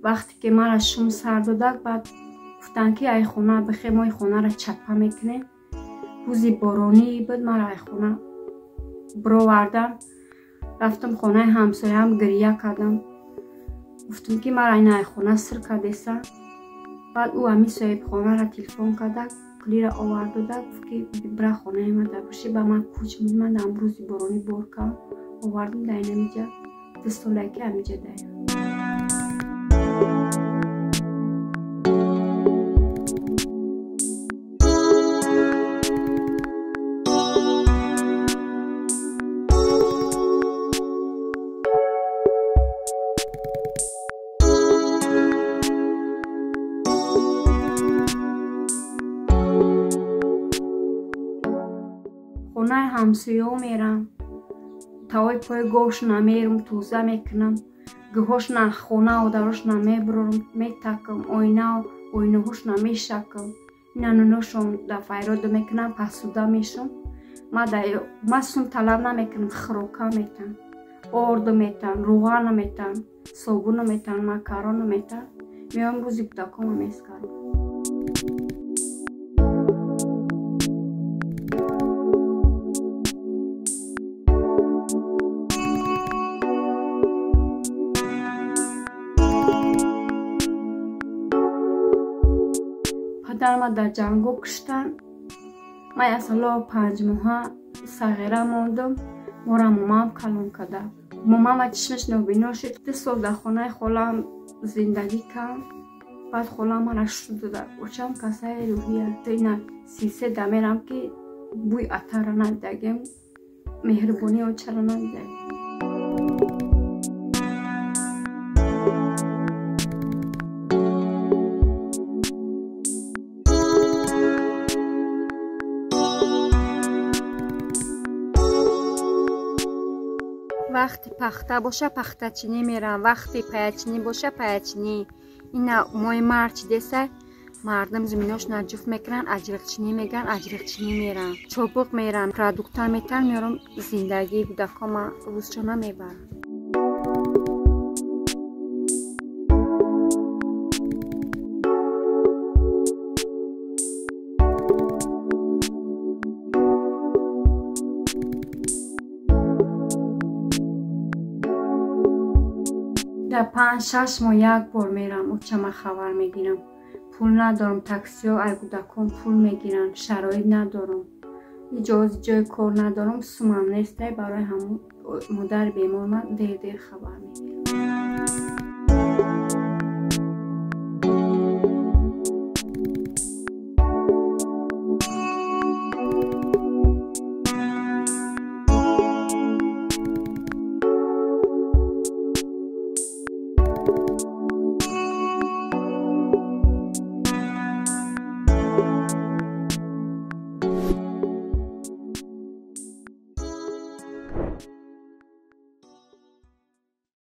Вақте ки мара шум сар додак, баъд гуфтанд ки ай хона бихе, мо хонаро чапа мекунем. Рӯзи боронӣ буд, мара ай хона бировардам. Рафтам хонаи ҳамсояам, гиря кардам. Гуфтам ки мара ина ай хона сир кардеса. Баъд ӯ ҳамин соҳибхонаро телефон карда, кулиро овард дода, гуфт ки бира хонаи ма дар бошӣ. Ба ман кӯч ман дар рӯзи боронӣ бор кардам, овардам дар инамиҷа. 2 сола ки ҳамиҷа даям. Хонаи ҳамсояҳо мерам, тавои пои говшона мерум, тоза мекунам, гӯҳошона хона одарошона мебурорам, метакам, оинау оинаҳошона мешакам, ина нуношон дар файроду мекунам, пасуда мешам. Ма сум талаб намекунам, хӯрока метам, орду метам, рӯғана метам, собуна метам, макарона метам. Меоям рӯзи кӯдакома мескарам. Падарма дар ҷангҳо куштанд. Ман як солу 5 моҳа сағира мондам. Мора момаам калон карда. Момама чишмаш нобино шуд. 2 сол дар хонаи холаам зиндагӣ кардам. Баъд холаам мара шуд дода. Очам касаи рӯҳия. Ина 33 да мерам ки бӯи атарра надидагем, меҳрубонии очаро надидагем. Вақти пахта боша пахтачинӣ мерам, вақти паячинӣ боша паячинӣ. Ина моҳи март деса мардум зиминошона ҷуфт мекунанд, аҷриқчинӣ мегӯянд, аҷриқчинӣ мерам. Чобуқ мерам, продукта метан меорам, зиндагии кӯдакома рӯзшона мебарам. Дар 5-6 моҳ як бор мерам, очама хабар мегирам. Пул надорам, таксиҳо ай кӯдакон пул мегиранд, шароит надорам. Иҷози ҷои кор надорам, сумам нестай, барои ҳамон модари бемор ман дер-дер хабар мегирам.